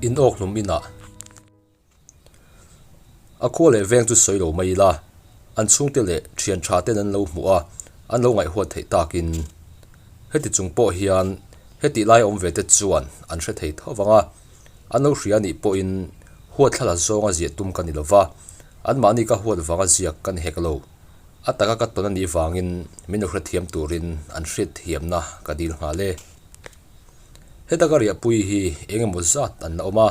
In awk hlum inah a khua leh veng chu sawi lo mai ila, an chhungte leh thian tha ten an lo hmuh a, an lo ngaihhuat theih takin. Heti chung pawh hian heti lai awm ve te chuan an hre thei tho vang a, an lo hria anih pawhin huat thla la zawnga ziah tum ka ni lo va, anmahni ka huat vanga ziak ka ni hek lo. A taka ka tawn anih vangin min lo hrethiam turin an hriatthiamna ka dil nghal e. Heta ka riahpui hi eng emaw zat an la awm a,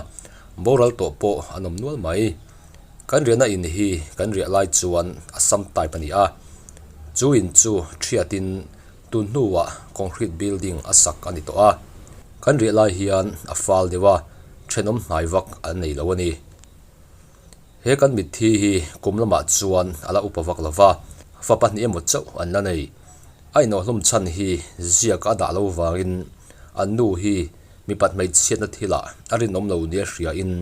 boral tawh pawh an awm nual mai. Kan riahna in hi kan riah lai chuan Assam type a ni a, chu in chu thiatin tun hnuah concrete building a sak a ni tawh a. Kan riah lai hian a fal deuh a, thenawm hnai vak an nei lo a ni. He kan mitthi hi kum lamah chuan a la upa vak lo va, fa pahnih emaw chauh an la nei. A inawhhlum chhan hi ziak a dah lo vangin an nu hi mipat hmeichhiatna thilah a rinawm lo nia hriain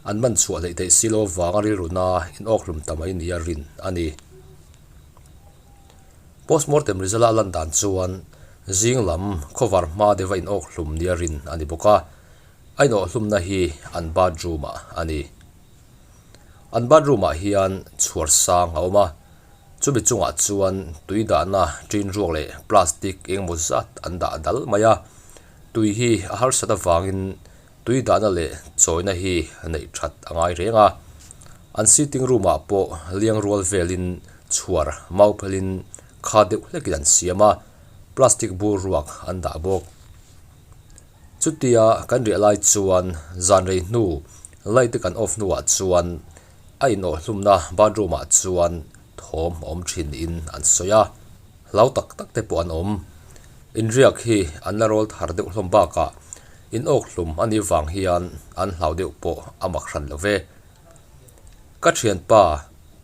an man chhuah hleih theih si lo vanga rilruna inawkhlum ta mai nia rin a ni. Postmortem result a lan dan chuan zing lam khawvar hma deuha inawkhlum nia rin a ni bawk a. A inawhhlumna hi an bathroom ah a ni. An bathroom ah hian chhuar sang a awm a, chumi chungah chuan tui dahna tin ruak leh plastic engemaw zat an dah dal mai a, tui hi a harsat avangin tui dahna leh chawina hi neih that a ngai reng a. An sitting room ah pawh liang rual velin chhuar mau phelin kha deuh hlekin an siam a, plastic bur ruak an dah bawk. Chutia kan riah lai chuan zan rei hnu light te kan off hnuah chuan a inawhhlumna bathroom ah chuan thawm a awm thin niin an sawi a, hlau tak tak te pawh an awm. Inriak hi an la rawl thar deuh hlawm bakah inawkhlum a nih vang hian an hlau deuh pawh a mak hran lo ve. Ka thianpa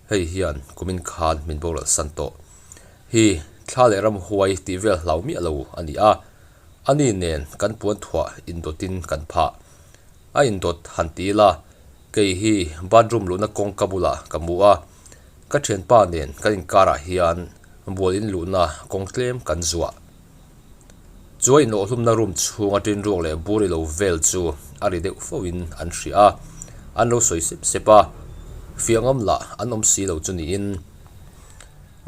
hei hian kumin khan min boral san tawh hi thla leh ramhuai tih vel hlau miah lo a ni a. Ani nen kan puan thuah indawtin kan phah. A indawt han ti ila, kei hi bathroom luhna kawngka bulah ka mu a, ka thianpa nen kan inkarah hian bual in luhna kawng tlem kan zuah. Chu a inawhhlumna room chhunga tin ruak leh bur ilo vel chu a ri deuh fo in an hria a, an lo sawi sep sep a, fiah ngam lah an awm si lo chu niin.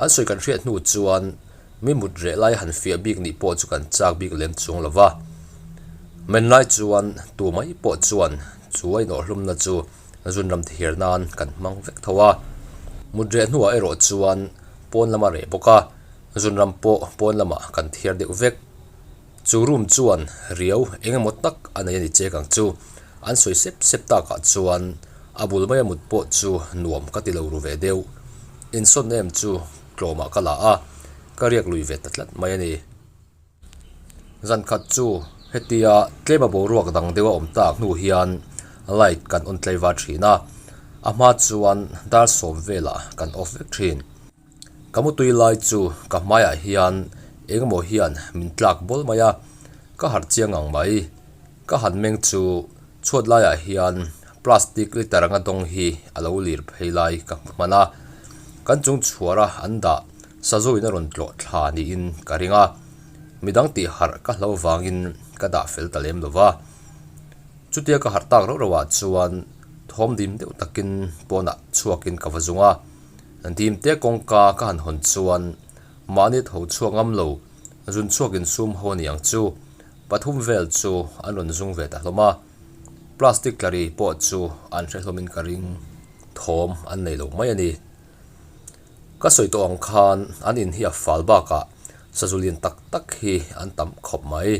An sawi kan hriat hnu chuan mi mut reh lai han fiah bik nih pawh chu kan chak bik lem chuang lo va. Men lai chuan tu mai pawh chuan chu a inawhhlumna chu zunram thir nan kan hmang vek tho a. Mut reh hnuah erawh chuan pawn lama reh bawk a, zunram pawh pawn lamah kan thiar deuh vek. Chu room chuan riau eng emaw tak a nei a ni chek ang chu. An sawi sep sep takah chuan a bul maia mut pawh chu nuam ka ti lo ru ve deuh. Insawn em chu tlawmah ka la a, ka riak lui ve ta tlat mai a ni. Zan khat chu hetia tlema boruak dang deuh a awm tak hnu hian light kan on tlai va thin a, a hma chuan dar sawm velah kan off vek thin. Ka mutui lai chu ka hmaiah hian engemaw hian min tlak bawl mai a, ka harh chiang ang mai. Ka han meng chu chhuat laiah hian plastic litre anga dawng hi a lo lir phei lai ka hmu hman a, kan chung chhuara an dah sazuin a rawn tlawh thla niin ka ring a, midang tih harh ka hlo vangin ka dah fel ta lem lo va. Chutia ka harh tak rauh rauhah chuan thawm dim deuh takin pawnah chhuakin ka va zung a. Dimte kawngka ka han hawn chuan mahni tho chhuak ngam lo, zun chhuak insum ho aniang chu pathum vel chu an rawn zung ve ta hlawm a, plastic tlari pawh chu an hre hlawmin ka ring thawm an nei lo mai a ni. Ka sawi tawh ang khan an in hi a fal bakah sazu lian tak tak hi an tam khawp mai.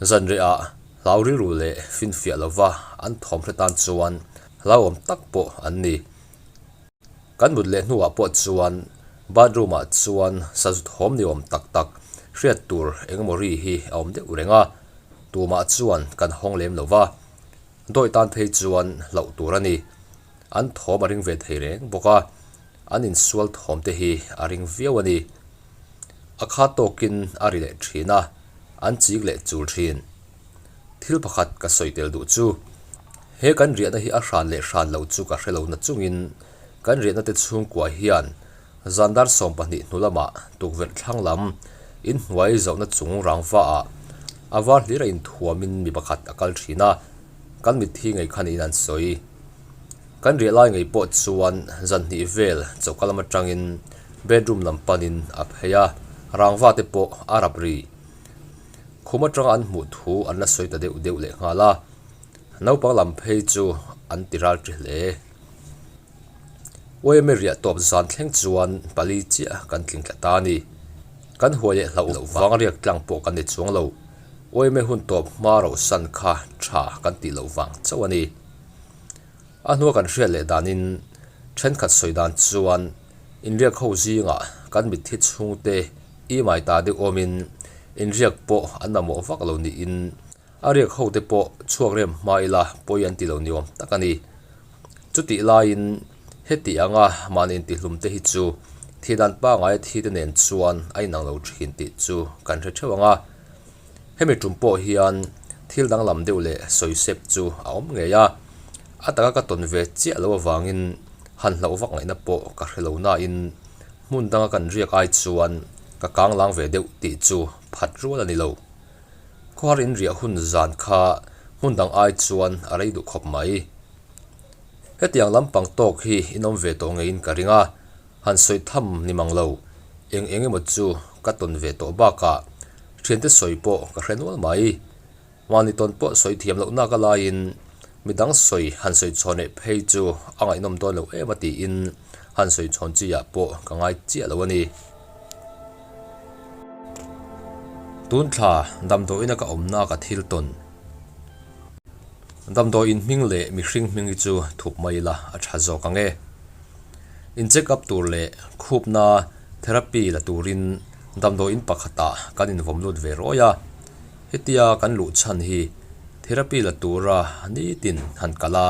Zanriah hlau rilru leh finfiah lova an thawm hre tan chuan hlauhawm tak pawh an ni. Kan mut leh hnuah pawh chuan bathroom ah chuan sazu thawm ni awm tak tak hriat tur engemaw ri hi a awm deuh reng a, tumah chuan kan hawng lem lo va, dawi tan phei chuan hlauh tur a ni. An thawm a ring ve thei reng bawk a, an insual thawm te hi a ring viau a ni. A kha tawkin a ri leh thin a, an chik leh chul thin. Thil pakhat ka sawi tel duh chu, he kan riahna hi a hran leh hran lo chu ka hre lo na chungin kan riahna te chhungkua hian zan dar 12 hnu lamah tukverh thlang lam inhnuai zohna chung rangva ah a var hlir a inthuamin mi pakhat a kal thin a. Kan mitthi ngei kha niin an sawi. Kan riah lai ngei pawh chuan zan hnih vel choka lam atangin bedroom lam panin a phei a, rangva te pawh a rap ri. Khum atanga an hmuh thu an la sawi ta deuh deuh leh nghal a, naupang lam phei chu an ti ral ṭi hle. Uaime riah tawp zan thleng chuan pali chiah kan tling tla ta a ni. Kan huai leh hlauh loh vang riak tlang pawh kan ni chuang lo. Uaime hun tawp hma rohsan kha tha kan tih loh vang chauh a ni. A hnua kan hriat leh danin thenkhat sawi dan chuan inriak ho zingah kan mitthi chhungte i mai ta deuh awmin inriak pawh an mamawh vak lo niin A riak ho te pawh chhuak rem hma ila pawi an ti lo ni awm tak a ni. Chutih laiin heti anga mahni intihlum te hi chu thihdan pangaia thi te nen chuan a inang lo thin tih chu kan hre theuh ang a. Hemi tum pawh hian thil danglam deuh leh sawi sep chu a awm ngei a. A taka ka tawn ve chiah lo avangin han hlauh vak ngaihna pawh ka hre lo nain hmun danga kan riak ai chuan ka kanglang ve deuh tih chu phat rual a ni lo. Khuar in riah hun zan kha hmun dang ai chuan a rei duh khawp mai. Hetiang lampang tawk hi in awm ve tawh ngeiin ka ring a, han sawi tham ni mang lo, eng eng emaw chu ka tawn ve tawh bakah thiante sawi pawh ka hre nual mai. Mahni tawn pawh sawi thiam loh nak a laiin midang sawi han sawi chhawn leh phei chu a ngaihnawm dawn lo em a tiin han sawi chhawn chi ah pawh ka ngai chiah lo a ni. Tun thla damdawiina ka awmna ka thil tawn. Damdawiin hming leh mihring hming hi chu thup mai ila a tha zawk ang e. In check up tur leh khupna therapy la turin damdawiin pakhatah kan invawm lut ve rawi a. Hetia kan luh chhan hi therapy la tura nitin han kal a,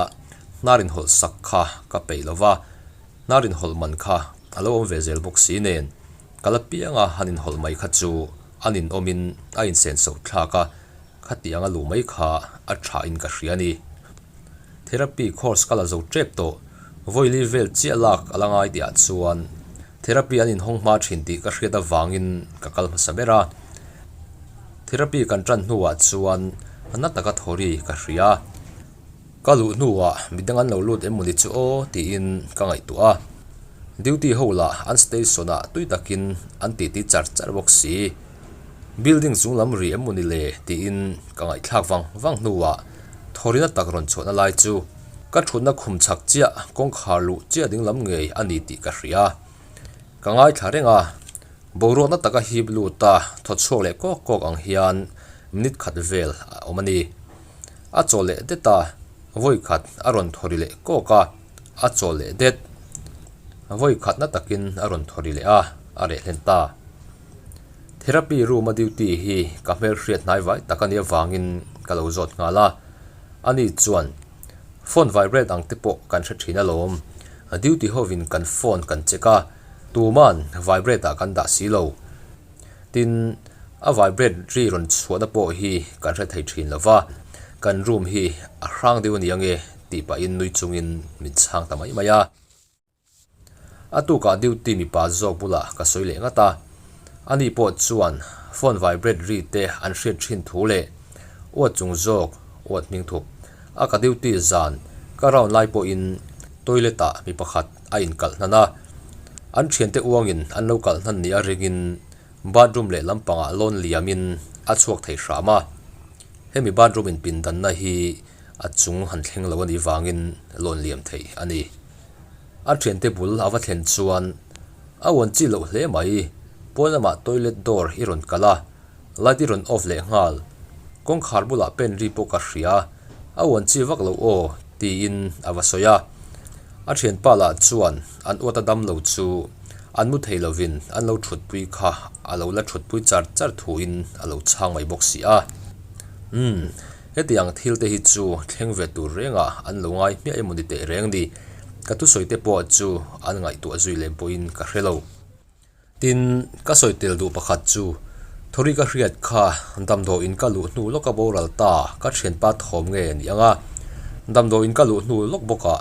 hnar inhawlh sak kha ka peih lova. Hnar inhawlh man kha a lo awm ve zel bawk si nen, ka la pianga han inhawlh mai kha chu a ninawmin a insenso thlak a, khati anga luh mai kha a thain ka hria a ni. Therapy course ka la zo tep tawh, vawili vel chiah lak a la ngai tihah chuan therapy an inhawng hma thin tih ka hriat avangin ka kal hmasa ber a. Therapy kan tan hnuah chuan na taka thawri ka hria. Ka luh hnuah midang an lo lut em mawni chu aw tiin ka ngaihtuah a, duty ho lah an station ah tui takin an titi char char bawk si. Building chung lam ri em mawni le tiin ka ngaihthlak vang vang hnuah thawrina tak rawn chhuahna lai chu ka thutna khum chhak chiah kawngkhar luh chiah ding lam ngei a ni tih ka hria. Ka ngaithla reng a, boruakna taka hip lut a thaw chhuak leh kawk kawk ang hian minute khat vel a awm a ni. A chaw leh det a, vawi khat a rawn thaw ri leh kawk a, a chaw leh det. Vawi khatna takin a rawn thaw ri leh a, a reh hlen ta. Therapy room a duty hi ka hmelhriat hnai vai tak a nih avangin ka lo zawt nghal a, ani chuan phone vibrate ang te pawh kan hre thin alawm, duty hovin kan phone kan check a, tuman vibrate ah kan dah si lo. Tin, a vibrate ri rawn chhuahna pawh hi kan hre thei thin lo va, kan room hi a hrang deuh a ni ange tih pahin nui chungin min chhang ta mai mai a. A tukah duty mipa zawk bulah ka sawi leh ngat a, ani pawh chuan phone vibrate ri te an hriat thin thu leh uat chung zawk uat hming thup a ka duty zan ka round lai pawhin toilet ah mi pakhat a inkalh hnan a, an thiante uangin an lo kalh hnan nia ringin bathroom leh lampangah lawn liamin a chhuak thei hram a, hemi bathroom inpindanna hi a chung han thleng lo a nih vangin lawn liam theih a ni. A thiante bul a va thlen chuan a uan chi loh hle mai, pawn lamah toilet door i rawn kalh a, light i rawn off leh nghal, kawngkhar bulah pen ri pawh ka hria, a uan chi vak lo aw tiin a va sawi a. A thianpa lah chuan an uat a dam lo chu an mu thei lovin an lo thutpui kha a lo la thutpui char char thuin a lo chhang mai bawk si a. Umm, hetiang thil te hi chu thleng ve tur rengah an lo ngai hmiah emaw ni teh reng ni, ka thusawi te pawh chu an ngaihtuah zui lem pawhin ka hre lo. Tin, ka sawi tel duh pakhat chu, Thawri ka hriat kha damdawiin ka luh hnu lawka boral ta ka thianpa thawm nge ni ang a, damdawiin ka luh hnu lawk bawkah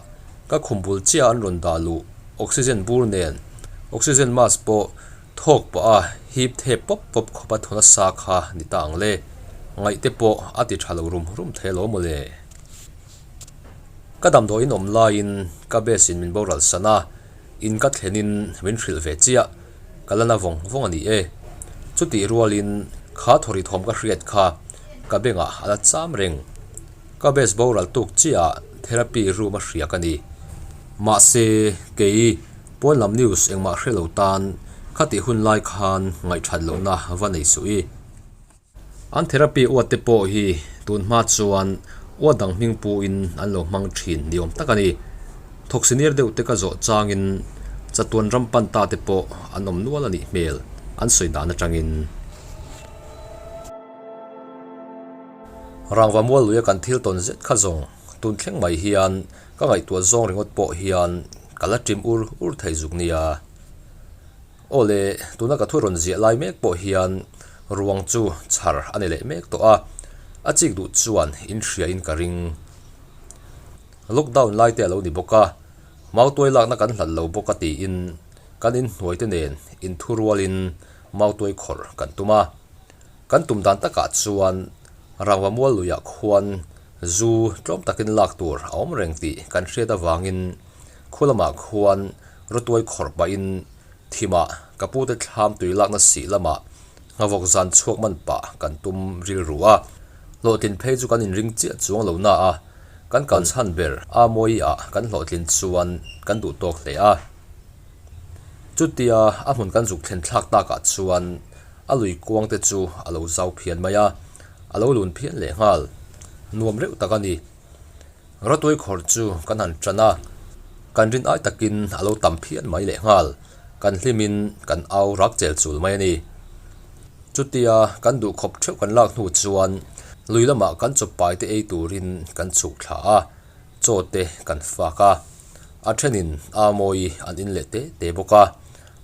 ka khum bul chiah an rawn dah luh oxygen bur nen oxygen mask pawh thawk pah a hip thep pawp pawp khawpa thaw nasa kha ni ta ang le, ngaihte pawh a ti tha lo rum rum thei alawm mawle. Ka damdawiin awm laiin ka best in min boral san a, in ka thlenin min hrilh ve chiah. Ka la na vawng vawng a ni e. Chutih rualin kha thawri thawm ka hriat kha ka bengah a la cham reng. Ka best boral tuk chiah ah therapy room a hria ka ni. Mahse, kei pawn lam news engmah hre lo tan khatih hun lai khan ngaihthat lohna va nei suh i. An therapy uat te pawh hi tun hma chuan uat dang hming pu in an lo hmang thin ni awm tak a ni. Thawk senior deuh te ka zawh changin chatuan ram pan ta te pawh an awm nual a nih hmel an sawi dan atangin. Rangva mual luia kan thil tawn zet kha zawng tun thleng mai hian ka ngaihtuah zawng ringawt pawh hian ka la ṭim ur ur thei zuk nia. Aw le, tuna ka thu rawn ziah lai mek pawh hian ruang chu chhar a ni leh mek tawh a, a chik duh chuan in hria in ka ring. Lockdown lai te a lo ni bawk a, mautuai lakna kan hlat lo bawk a tiin kan inhnuai te nen inthurualin mautuai khawrh kan tum a. Kan tum dan takah chuan Rangva mual luiah khuan zu tlawm takin lak tur a awm reng tih kan hriat avangin khu lamah khuan rawtuai khawrh pahin thimah ka pute thlam tui lakna sih lamah nghavawk zan chhuak man pah kan tum rilru a. Hlawhtlin phei chu kan inring chiah chuang lo na a, kan kal chhan ber a mawiah kan hlawhtlin chuan kan duh tawk hle a. Chutia a hmun kan zuk thlen thlak takah chuan A lui kuang te chu a lo zau phian mai a, a lo lun phian leh nghal. Nuam reuh tak a ni. Rawtuai khawr chu kan han tan a, kan rin ai takin a lo tam phian mai leh nghal. Kan hlimin kan au rak chel chul mai a ni. Chutia kan duh khawp theuh kan lak hnu chuan lui lamah kan chawpai te ei turin kan chhuk thla a, chaw te kan fak a. A thenin a mawi an in leh te te bawk a,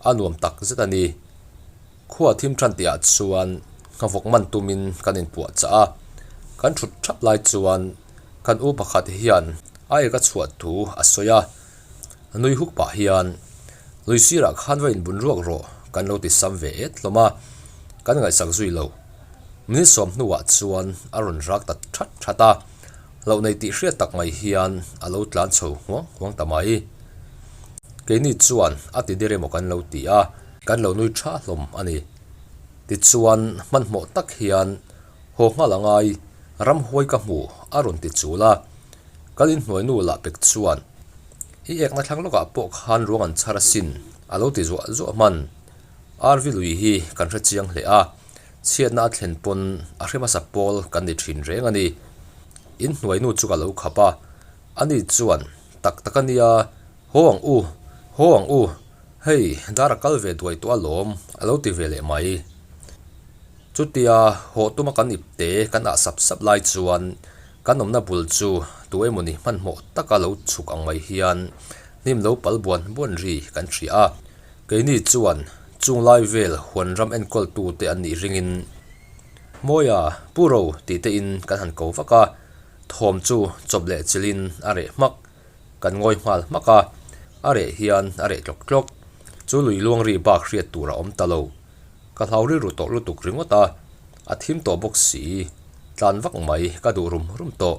a nuam tak zet a ni. Khua thim tan tihah chuan nghavawk man tumin kan inpuah chah a, kan thut thap lai chuan kan u pakhat hian a ek a chhuah thu a sawi a, nui huk pah hian lui sirah khan va inbun ruak rawh kan lo ti sam ve et hlawm a, kan ngaihsak zui lo. Minute sawm hnuah chuan a rawn rak ta that that a, hlauh nei tih hriat tak mai hian a lo tlan chho huang huang ta mai. Keini chuan a ti der emaw kan lo ti a. Kan lo nui tha hlawm a ni. Tichuan, hmanhmawh tak hian, Haw nghal a ngai, ramhuai ka hmu, a rawn ti chul a. Kan inhnuai nu lah pek chuan, I ekna thlang lawkah pawh khan ruang an chhar asin, a lo ti zuah zuah hman. RV lui hi kan hre chiang hle a, chhiatna a thlen pawn a hre hmasa pawl kan ni thin reng a ni. Inhnuai nu chu ka lo khap a, ani chuan, Tak tak a nia, haw ang u, haw ang u, Hei, dar a kal ve duai tawh alawm, a lo ti ve leh mai. Chutia haw tuma kan ipte kan ah sap sap lai chuan kan awmna bul chu tu emawni hmanhmawh taka lo chhuk ang mai hian hnim lo pal buan buan ri kan hria a. Keini chuan chung lai vel huan ram enkawltute an nih ringin, Mawia, Pu Ro tih te in kan han ko vak a, thawm chu chawp leh chilhin a reh hmak. Kan ngawi nghal hmak a, a reh hian a reh tlawk tlawk. Chu lui luang ri bak hriat tur a awm ta lo. Ka hlau rilru tawh lutuk ringawt a, a thim tawh bawk si, tlan vak mai ka duh rum rum tawh.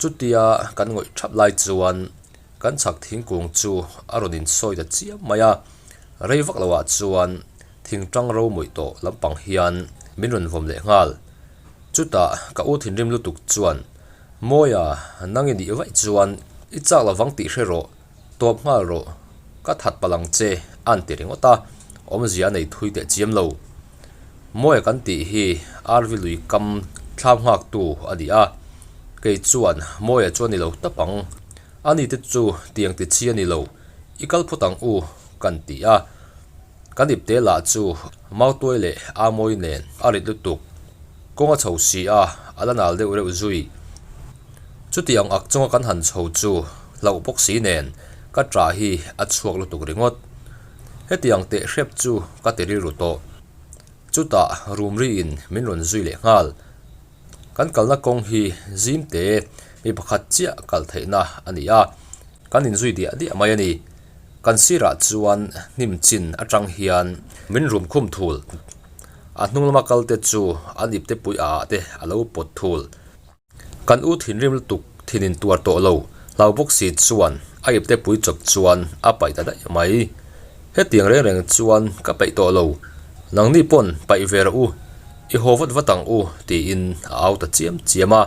Chutia kan ngawih thap lai chuan kan chhak thingkung chu a rawn insawi ta chiam mai a, rei vak loah chuan thingtang ro mawih tawh lampang hian min rawn vawm leh nghal. Chutah ka u thinrim lutuk chuan Mawia, nang i nih vaih chuan i chak lovang tih hre rawh, tawp nghal rawh, ka that palh ang che a'n ti ringawt a, awmzia a nei thui teh chiam lo. Mawia kan tih hi RV lui kam thlam nghaktu a ni a, kei chuan Mawia chu a ni lo tawp ang, ani te chu tiang ti chi a ni lo, i kal phawt ang u kan ti a. Kan ipte lah chu Mautuai leh Amawi nen a rit lutuk. Kawng a chho si a, a la nal deuh reuh zui. Chuti ang ak chunga kan han chho chu hlauh bawk si nen ka ṭah hi a chhuak lutuk ringawt. Heti ang teh hrep chu ka ti rilru tawh. Chutah rumriin min rawn zui leh nghal. Kan kalna kawng hi zim te mi pakhat chiah kal theihna a ni a, kan inzui diah diah mai a ni. Kan sirah chuan hnim chin atang hian min rum khum thul. A hnung lama kal te chu an ipte pui ah te a lo pawt thul. Kan u thinrim lutuk Thin in tuar tawh lo, hlau bawk si chuan a ipte pui chawp chuan a paih ta daih mai. Hetiang reng reng chuan ka peih tawh lo, nangni pawn paih ve rawh u, i haw vat vat ang u tiin a au ta chiam chiam a.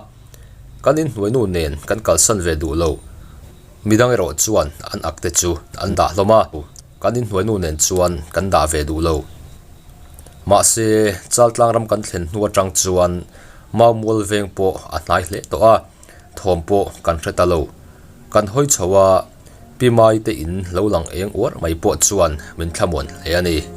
Kan inhnuainu nen kan kalsan ve duh lo. Midang erawh chuan an ak te chu an dah hlawm a, kan inhnuainu nen chuan kan dah ve duh lo. Mahse, Chaltlang ram kan thlen hnu atang chuan Maumual veng pawh a hnai hle tawh a, thawm pawh kan hre ta lo. Kan hawi chho a, Pi Mai te in lo lang eng uar mai pawh chuan min thlamuan hle a ni.